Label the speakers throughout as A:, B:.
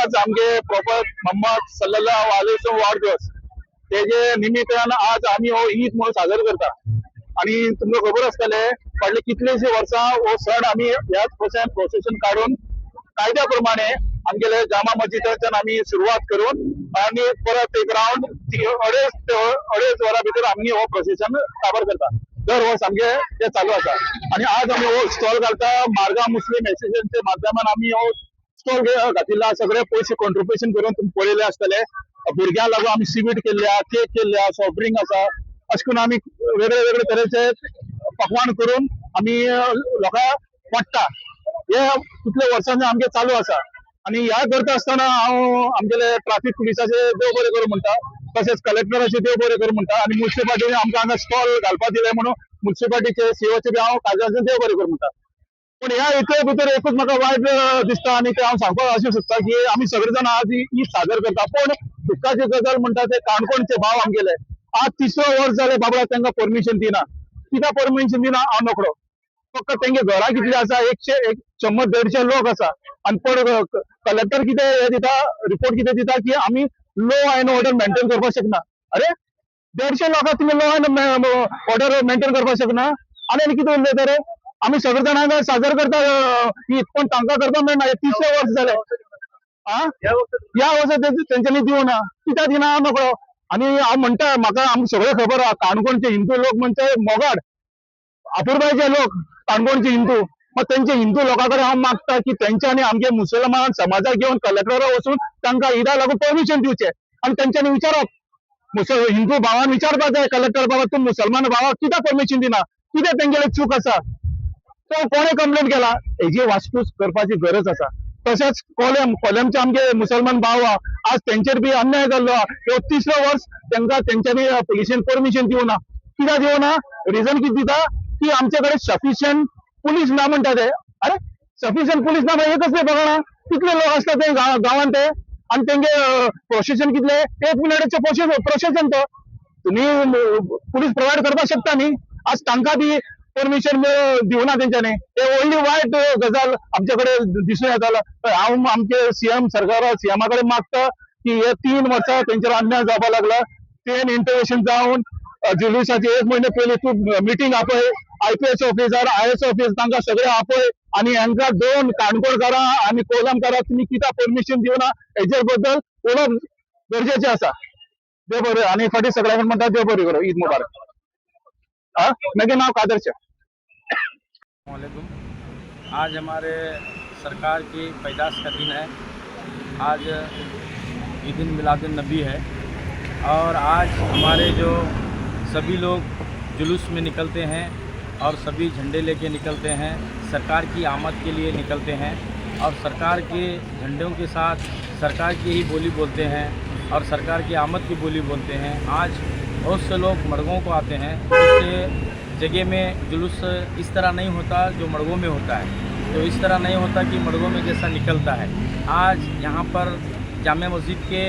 A: आज आमगे प्रॉफेट मोहम्मद सल्लल्लाहु अलैहि वसल्लम वाढदिवस, तेजे निमित्तान आज आमी हो ईद म्हणून साजर करता. आणि तुमकां खबर आसतलें, फाटले कितलेशे वर्सां हो सण आमी ह्याच भशेन प्रोसेशन काडून कायद्या प्रमाणे आमगेले जामा मस्जिदाच्यान आमी सुरवात करून आणि परत एक रावंड अडेच ते अडेच वरां भितर आमी हो प्रोसेशन काबार करता. दर वर्स आमगे ते चालू आसा. आणि आज आमी हो स्टॉल घालता. मारगांव मुस्लीम एसोसिएशनच्या माध्यमान आमी हो स्टॉल घातिल्लो आसा. सगळे पयशे कॉन्ट्रिब्युशन करून तुमी पळयले आसतले. भुरग्यांक लागून आमी स्वीट केल्ले आहा, केक केल्ले आहा, सॉफ्ट ड्रिंक आसा. अशें करून आमी वेगळे वेगळे तरेचे पकवान करून आमी लोकांक वाडटा. हे कितले वर्सांनी आमगे चालू आसा. आणि ह्या करता आसतना हांव आमगेले ट्राफीक पुलिसाचे देव बरें करूं म्हणटा, तशेंच कलेक्टराचे देव बरें करूं म्हणटा. आनी मुन्सिपाल्टीने आमकां हांगा स्टॉल घालपाक दिले म्हणून मुन्सिपाल्टीचे सीओचे बी हांव काजाचे देव बरें करूं म्हणटा. पूण ह्या हितून भितर एकूच म्हाका वायट दिसता आनी तें हांव सांगपाक अशें सोदता की आमी सगळे जाण आज ईद सादर करता, पूण दुख्खाची गजाल म्हणटा ते काणकोणचे भाव आमगेले आज तिसरो वर्स जालें बाबडा तांकां परमिशन दिना. कित्याक परमिशन दिना हांव नकळो. फक्त तेंगे घरां कितली आसा, एकशे एक 100 150 लोक आसा. आनी पण कलेक्टर कितें हें दिता, रिपोर्ट कितें दिता की आमी लॉ एंड ऑर्डर मेंटेन करपाक शकना. अरे, 150 लोकांक तुमी लॉ एंड ऑर्डर मेंटेन करपाक शकना? आनी आनी कितें उरलें तर? आमी सगळे जाण हांगा साजर करता ईद, पण तांकां करपाक मेळना. हे तिसरें वर्स जालें. आ ह्या वर्सा तेंच्यांनी दिवना. कित्याक दिना हांव नकळो. आनी हांव म्हणटा, म्हाका आमकां सगळें खबर आहा, काणकोणचे हिंदू लोक म्हणजे मोगाड अपुरबायचे लोक काणकोणचे हिंदू. मग तेंचे हिंदू लोकां कडेन हांव मागता की तेंच्यांनी आमगे मुसलमान समाजाक घेवन कलेक्टरा वचून तांकां ईदा लागून परमिशन दिवचें. आनी तेंच्यांनी विचारप, हिंदू भावान विचारपाक जाय, कलेक्टर बाबा, तूं मुसलमान भावाक कित्याक परमिशन दिना? कितें तेंगेले चूक आसा? तो कोणे कंप्लेन केला, हेजी वासपूस करपाची गरज आसा. तशेंच कोलम, कोलमचे आमगे मुसलमान भाव आहा, आज तेंचेर बी अन्याय जाल्लो आहा. ह्यो तिसरो वर्स तांकां तेंच्यांनी पुलिशेन परमिशन दिवना. कित्याक दिवना? रिजन कितें दिता की आमचे कडेन सफिशियंट पुलीस ना म्हणटा ते. अरे, सफिशियंट पुलीस ना म्हणजे कसले प्रकरण? कितले लोक आसता ते गांवांत ते? आनी तेंगे प्रोसेशन कितले? एक मिनटाचे प्रोसेशन. तो तुम्ही पुलीस प्रोवायड करपाक शकता न्ही? आज तांकां बी परमिशन दिवना तेंच्यांनी. हे व्हडली वायट गजाल आमचे कडेन दिसून येतालो. हांव आमचे सीएम सरकार, सीएमा कडेन मागता की हे 3 वर्सां तेंचेर अन्याय जावपाक लागला. तेन इंटरवेशन जावन जुलूसाचे एक म्हयने पयलीं तूं मिटींग आपय. आयपीएस ऑफिसर, आयएएस ऑफिसर, तांकां सगळे आपय आनी हांकां दोन काणकोणकारां आनी कोलमकारां तुमी कित्याक परमिशन दिवना, हेजे बद्दल उलोवप गरजेचें आसा. देव बरें. आनी फाटीं सगळ्यांक म्हणटा, देव बरें करूं, ईद मुबारक. आ मागीर नांव कादरशें.
B: वालेकुम. आज हमारे सरकार की पैदाइश का दिन है. आज ईद मिलाद नबी है और आज हमारे जो सभी लोग जुलूस में निकलते हैं और सभी झंडे लेके निकलते हैं, सरकार की आमद के लिए निकलते हैं और सरकार के झंडों के साथ सरकार की ही बोली बोलते हैं और सरकार की आमद की बोली बोलते हैं. आज बहुत से लोग मड़गों को आते हैं. उससे जगह में जुलूस इस तरह नहीं होता जो मड़गों में होता है. तो इस तरह नहीं होता कि मड़गों में जैसा निकलता है. आज यहाँ पर जामा मस्जिद के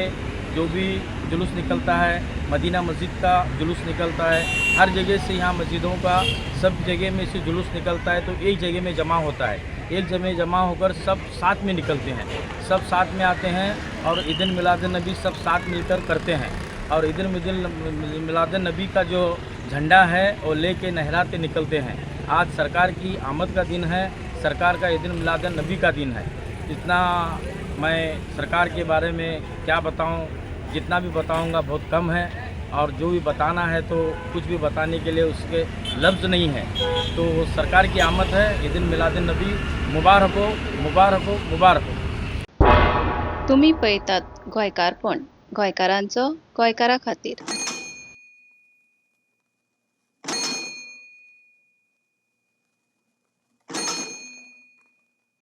B: जो भी जुलूस निकलता है, मदीना मस्जिद का जुलूस निकलता है, हर जगह से यहाँ मस्जिदों का सब जगह में से जुलूस निकलता है, तो एक जगह में जमा होता है. एक जगह जमा होकर सब साथ में निकलते हैं, सब साथ में आते हैं और ईद मिलाद नबी सब साथ मिलकर करते हैं और ईद मिलाद नबी का जो झंडा है वो लेके लहराते निकलते हैं. आज सरकार की आमद का दिन है, सरकार का ईद मिलाद नबी का दिन है. इतना मैं सरकार के बारे में क्या बताऊं? जितना भी बताऊंगा बहुत कम है और जो भी बताना है तो कुछ भी बताने के लिए उसके लफ्ज़ नहीं है. तो सरकार की आमद है. ईद मिलाद नबी मुबारक हो, मुबारक हो, मुबारक हो.
C: तुमी पळयतात गोंयकारपण, गोंयकारांचो गोंयकारा खातीर.